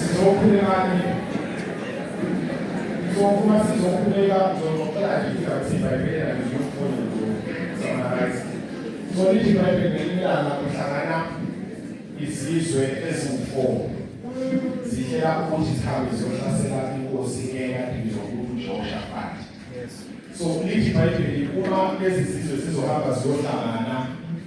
Sizokhulekani so uma sizokhuleka ngizoxoxela nje indaba esibhayibheli ngizofunda nje so lithi ibhayibheli ngelinye ilanga kuhlangana izizwe eziwu-four zihlela ukuthi zihambe ziyohlasela inkosi eyayikade ibizwa ukuthi uJehoshafati. So lithi iBhayibheli uma lezi zizwe zizohamba ziyohlangana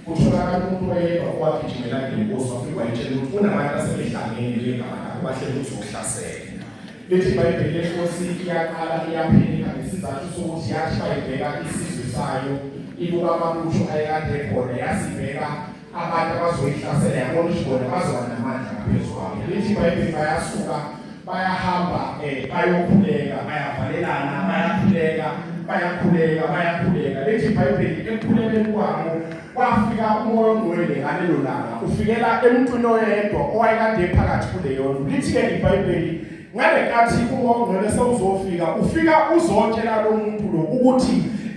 kutholakala umuntu oyedwa owagijimela ngenkosi wafika wayitshela ukuthi kunabantu asebehlangene ngegama lakho bahlele ukuzokuhlasela. Lithi iBhayibheli lenkosi iyaqala iyaphenika ngesizathu sokuthi yathi bayibheka isizwe sayo ibuka amabutho ayekade ekhona yasibheka abantu abazoyihlasela yabona ukuthi bona bazoba namandla ngaphezu kwabo lithi ibhayibheli bayasuka bayahamba um bayokhuleka bayavalelana bayakhuleka bayakhuleka bayakhuleka lithi ibhayibheli ekukhulekeni kwabo kwafika umoya ongcwele ngalelo langa ufikela emntwini oyedwa owayekade ephakathi kuleyo ndlu lithi-ke ibhayibheli Ngalenkathi uMoya oNgcwele sewuzofika, ufika uzotshela lo muntu lo ukuthi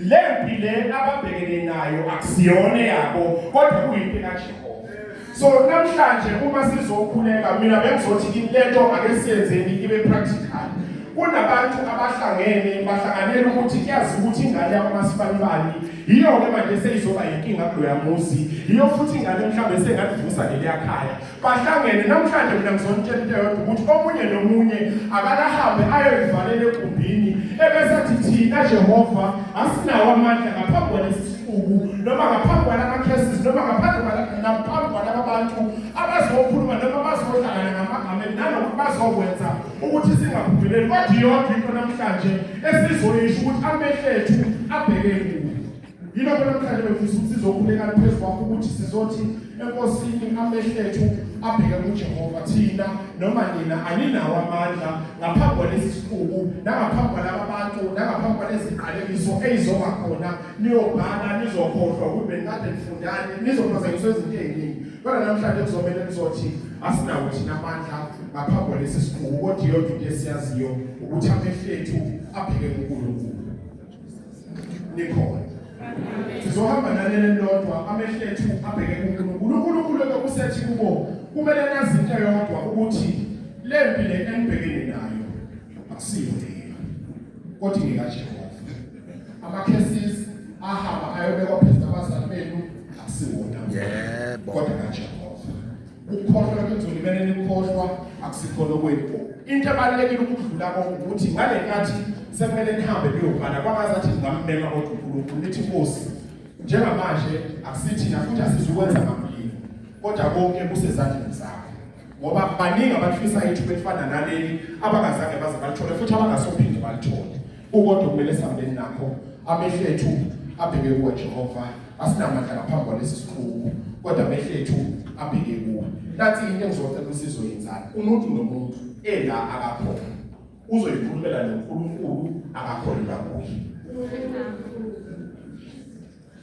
le mpi le ababhekene nayo akusiyona yabo kodwa kuyimpi kaJehova. So namhlanje uma sizokhuleka mina bengizothi kimi lento ake siyenzeni ibe practical. Kunabantu abahlangene bahlanganela ukuthi kuyazi ukuthi ingane yakwaMasibanibani yiyo-ke manje seyizoba yinkinga kuloya muzi, yiyo futhi ingane mhlawumbe sengalivusa leliya khaya. Bahlangene namhlanje mina ngizonitshela into eyodwa ukuthi omunye nomunye akalahambe ayoyivalela egumbini ebese athi thina Jehova asinawo amandla ngaphambi kwalesi sixuku noma ngaphambi kwalama cases noma ngaphambi ngaphambi kwalaba bantu abazokhuluma noma bazohlangana ngamagama nanokuthi bazokwenza ukuthi singaphumeleli kodwa iyodwa into namhlanje esizoyisho ukuthi amehlo ethu abheke kuwe. Yilokho namhlanje bengifisa ukuthi sizokhulekana phezu kwakho ukuthi sizothi enkosini amehlo ethu abheke kuJehova thina noma nina aninawo amandla ngaphambi kwalesi sixuku nangaphambi kwalaba bantu nangaphambi kwalezi ziqalekiso eyizoba khona niyobhala nizokhohlwa ukuthi benikade nifundani nizophazanyiswa izinto ey'ningi kodwa namhlanje kuzomele nizothi asinawo thina amandla ngaphambi kwalesi sixuku kodwa iyodwa into esiyaziyo ukuthi amehlo ethu abheke kuNkulunkulu. Nikhona. Sizohamba naleli lodwa amehlo ethu abheke kuNkulunkulu. UNkulunkulu ekusethi kubo kumele nazi into eyodwa ukuthi le mpi le enibhekene nayo akusiyo leyo. Kodwa ingekaJehova. Ama-cases ahamba ayobekwa phezu kwabazali benu akusiwona. Yebo. Kodwa kaJehova. Ukukhohlwa kwenzulu kumele nikhohlwa akusikhona kwenu. Into ebalulekile ukudlula konke ukuthi ngale nkathi sekumele nihambe niyobhala kwangazathi ningammema kodwa uNkulunkulu nithi Nkosi njengamanje akusithina futhi asizukwenza ngamlilo kodwa konke kusezandleni zakho ngoba baningi abafisa ithuba elifana naleli abangazange baze balithole futhi abangasophinde balithole ukodwa kumele sihambeni nakho amehlo ethu abheke kuwe Jehova asinamandla ngaphambi kwalesi sixuku kodwa amehlo ethu abheke kuwe nathi into engizocela usizoyenzani umuntu nomuntu ela akakhona uzoyikhulumela noNkulunkulu akakholelwa kuye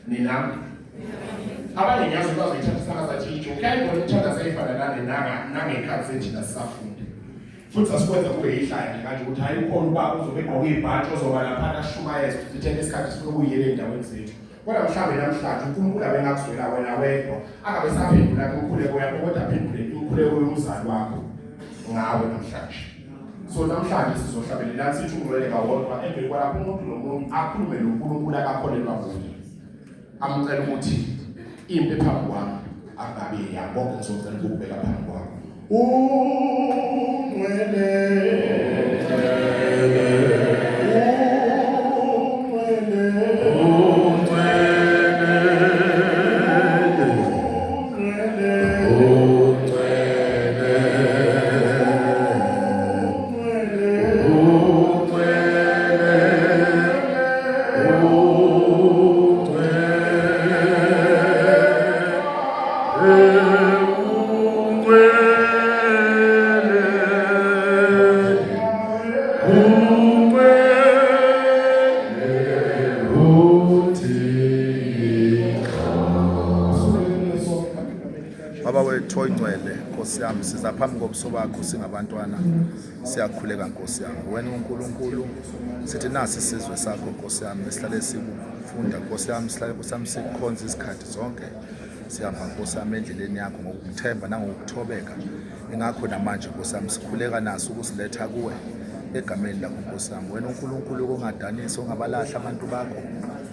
nina abanye ngiyazi ukuthi bazoyithatha isakazathi ijoke kuyayibona imthandazo eyifana nale nangey'khathi zethina sisafunda futhi sasikwenza kube yihlaya nje kanje ukuthi hayi ukhona ubaba uzobe egqoke ibhantshi ozoba laphana ashumayeze sithenge isikhathi sifuna ukuyiyela ey'ndaweni zethu kodwa mhlawumbe namhlanje uNkulunkulu abengakuzwela wena wedwa angabe saphendula imikhuleko yakho kodwa aphendule imikhuleko yomzali wakho ngawe namhlanje so namhlanje sizohlabelela sithi ungcwele kawodwa emveni kwalapho umuntu nomuntu akhulume noNkulunkulu akakholelwa kuye amcela ukuthi impi phambi kwami angabe yabo ngizocela ukubeka phambi kwakho ungcwele Baba wethu oyingcwele, Nkosi yami, siza phambi kobuso bakho singabantwana, siyakhuleka Nkosi yami. Wena uNkulunkulu, sithi nasi isizwe sakho Nkosi yami, sihlale sikufunda Nkosi yami, sihlale Nkosi yami sikukhonza izikhathi zonke. Sihamba Nkosi yami endleleni yakho ngokuthemba nangokuthobeka. Ingakho namanje Nkosi yami sikhuleka naso ukusiletha kuwe egameni lakho Nkosi yami. Wena uNkulunkulu ongadanisi ongabalahla abantu bakho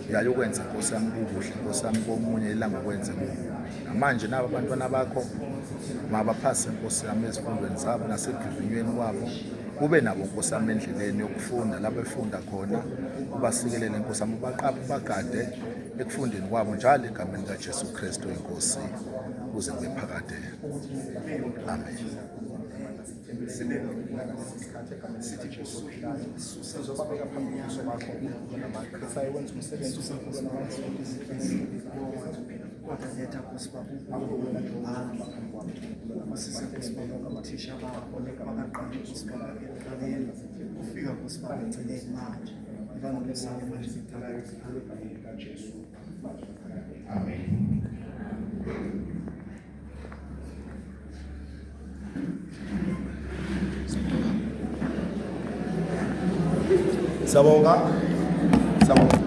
uyaye ukwenze Nkosi yami kukuhle Nkosi yami komunye ilanga ukwenze kukubi. Namanje naba abantwana bakho mabaphase Nkosi yami ezifundweni zabo nasekuvivinyweni kwabo ube nabo Nkosi yami endleleni yokufunda la befunda khona ubasikelele Nkosi yami ubaqaphe ubagade ekufundeni kwabo njalo egameni likaJesu Kristu inkosi kuze kube phakade. Amen. Sizobabeka phambi kobuso bakho sayewenza umsebenzi kodwa letha Nkosi Baba usize Nkosi Baba othisha babo bakaqala Nkosi Baba ekuqaleni ufika Nkosi Baba egcineni manje ibanomusake manje Amen. Siyabonga. Siyabonga.